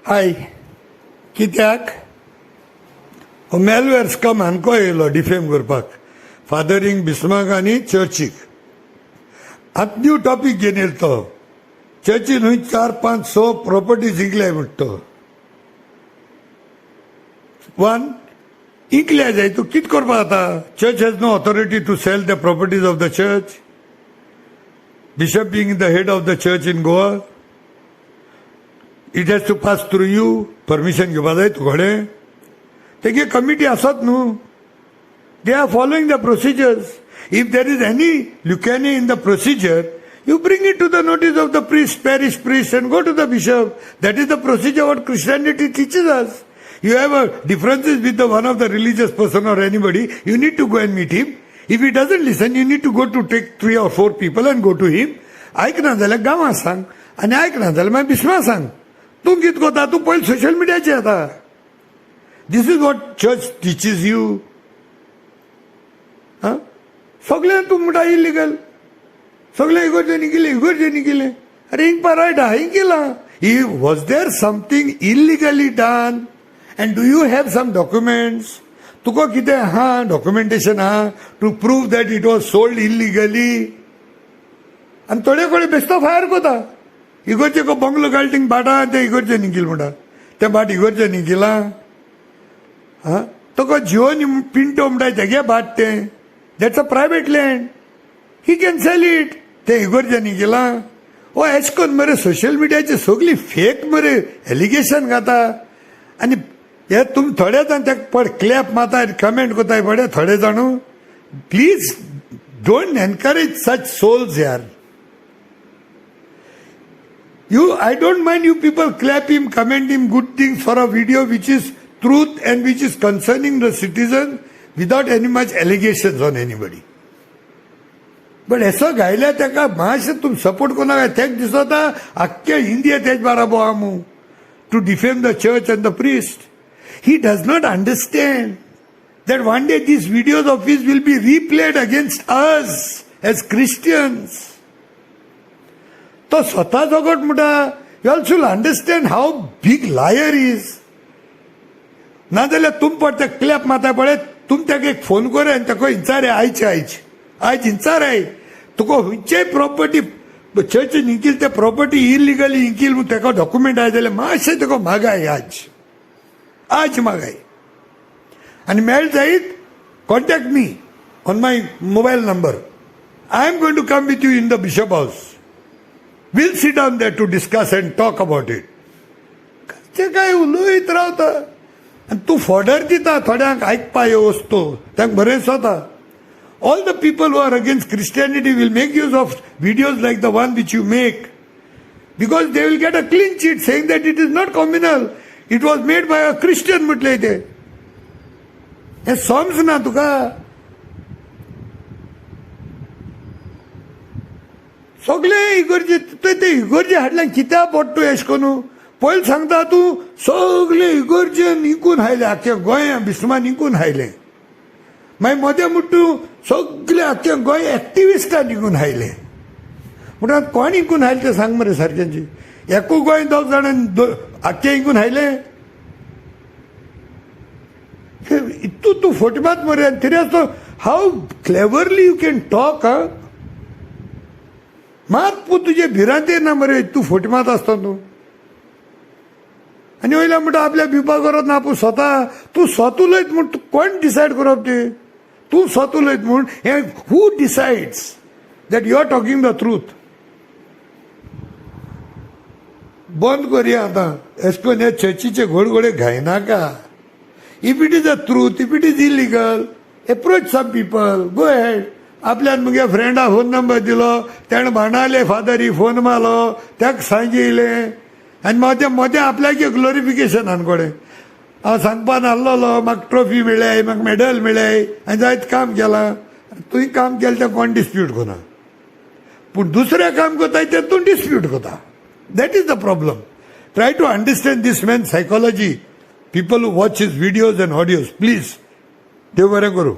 हाय, कित्याक हो मेलवेर स्कम आमको येयलो डिफेम करपाक फादरींक, बिस्माक आनी चर्चीक. आतां न्यू टॉपीक घेवन येयलो तो, चर्ची न्हय 4, 5, 6 प्रॉपर्टी जिंकल्या म्हणटा तो. वन इकल्या जाय तूं कितें करपाक जाता? Church has no authority to sell the properties of the church. Bishop being the head of the church in Goa, it has to pass through you. Permission घेवपा जाय तुकडे. तेगे कमिटी आसात न्हू, they are following the procedures. If there is any lacunae in the procedure, you bring it to the notice of the priest, parish priest, and go to the bishop. That is the procedure what Christianity teaches us. You have a differences with the one of the religious person or anybody, you need to go and meet him. If he doesn't listen, you need to go to take 3 or 4 people and go to him. आयकना जाल्यार गांवां सांग आनी आयकना जाल्यार मागीर बिस्मा सांग. तूं कितें करता? तूं पयलीं सोशल मिडियाचेर येता. This is what church teaches you. आं, सगळें तूं म्हणटा इलिगल, सगळें इगोर्जेनी केलें, इगोर्जेनी केलें. अरे इंक रायट हांवें केलां. Was there something illegally done and do you have some documents? तुका कितें आहा डॉक्युमेंटेशन आहा to prove that it was sold illegally? आनी थोडे कडेन बेश्तो फायर कोता. इगोर्जे को बंगलो घाल थिंग भाटां तें इगोर्जेनी केलें म्हणटा, तें भाट इगोर्जेनी केलां. आं, तुका जिओनी पिंटो म्हणटा तेगे भाट तें, that's a private land, he can sell it. तें इगोर्जेनी केलां. ओ एश कोन्न मरे सोशल मिडियाचे सगळी फेक मरे एलिगेशन घाता. आनी हे तुमी थोडे जाण तेका पड क्लॅप मारता, कमेंट करताय पळय थोडे जाण. Please don't encourage such souls यार. You, I don't mind you people clap him, comment him good things for a video which is truth and which is concerning the citizen without any much allegations on anybody. But असो घायल्या ताका मातशें तुमी support कोणाक तेक दिसता आख्खे India तेज बाराबो आमू to defame the church and the priest. He does not understand that one day these videos of his will be replayed against us as Christians. तो स्वता जगट म्हणटा. You all should understand how big liar is. नाजाल्यार तुम पड ते clap मारता पळय, तुम ताका एक फोन कर आनी ताका इंचार आयचे आयज आयज इंचार I तुका खंयचेय प्रॉपर्टी चर्चीन इंकील ते प्रॉपर्टी इलिगली इंकील म्हूण ताका डॉक्युमेंट आय जाल्यार मातशें ताका मागाय आज आज मागाय. आनी मेळ जायत contact me on my mobile number. I am going to come with you in the bishop house. We'll sit down there to discuss and talk about it. ते काय उलयत रावता आनी तूं फॉर्डर दिता थोड्यांक आयकपा ह्यो वस्तू, तांकां बरें दिसता. All the people who are against Christianity will make use of videos like the one which you make, because they will get a clean chit saying that it is not communal, it was made by a Christian म्हटलें ते. हें समजना तुका? सगळे इगर्जे ते इगर्जे हाडल्यान कित्याक पडटा एशें करून? पयलीं सांगता तूं सगळे इगर्जेन इंकून हायले, आख्ख्या गोंया बिस्मान इंकून हायलें. मागीर मदें म्हणटा तूं सगळे आख्खे गोंय एक्टिविस्टान इंकून हायलें. म्हणटा कोण इंकून हायलें तें सांग मरे सारकेंची. एकू गोंय दोग जाणां आख्खें इंकून हायलें. इतू तूं फोटी मात मरे. आनी तरी आसतो how cleverly you can talk. आं, मात पूण तुजे भिरांतेर ना मरे, तूं फोटी मात आसता तूं. आनी वयल्या म्हणटा आपल्या भिवपा करत ना. आपूण स्वता तूं स्वता उलयत म्हूण तूं कोण डिसायड करप तें? तूं स्वता उलयत म्हूण हें who decides that you are talking the truth? बंद करया आतां एश कोन हे चर्चीचे घोडघोडे घायनाका. If it is a truth, if it is illegal, approach some people, go ahead. आपल्यान मुगे फ्रेंडा फोन नंबर दिलो, तेणें बाणाले फादरी फोन मारलो, ताका सांगिल्लें. आनी मदें मदें आपल्याक ग्लोरिफिकेशन आनकोडें हांव सांगपा नासलोलो, म्हाका ट्रॉफी मेळ्ळ्याय, म्हाका मेडल मेळ्ळ्याय आनी जायत काम केलां. तुवें काम केलें तें कोण डिस्प्यूट करना, पूण दुसरें काम करताय तें तूं डिस्प्यूट करता. That is the problem. Try to understand this man psychology. People who watch his videos and audios, please. देव बरें करूं.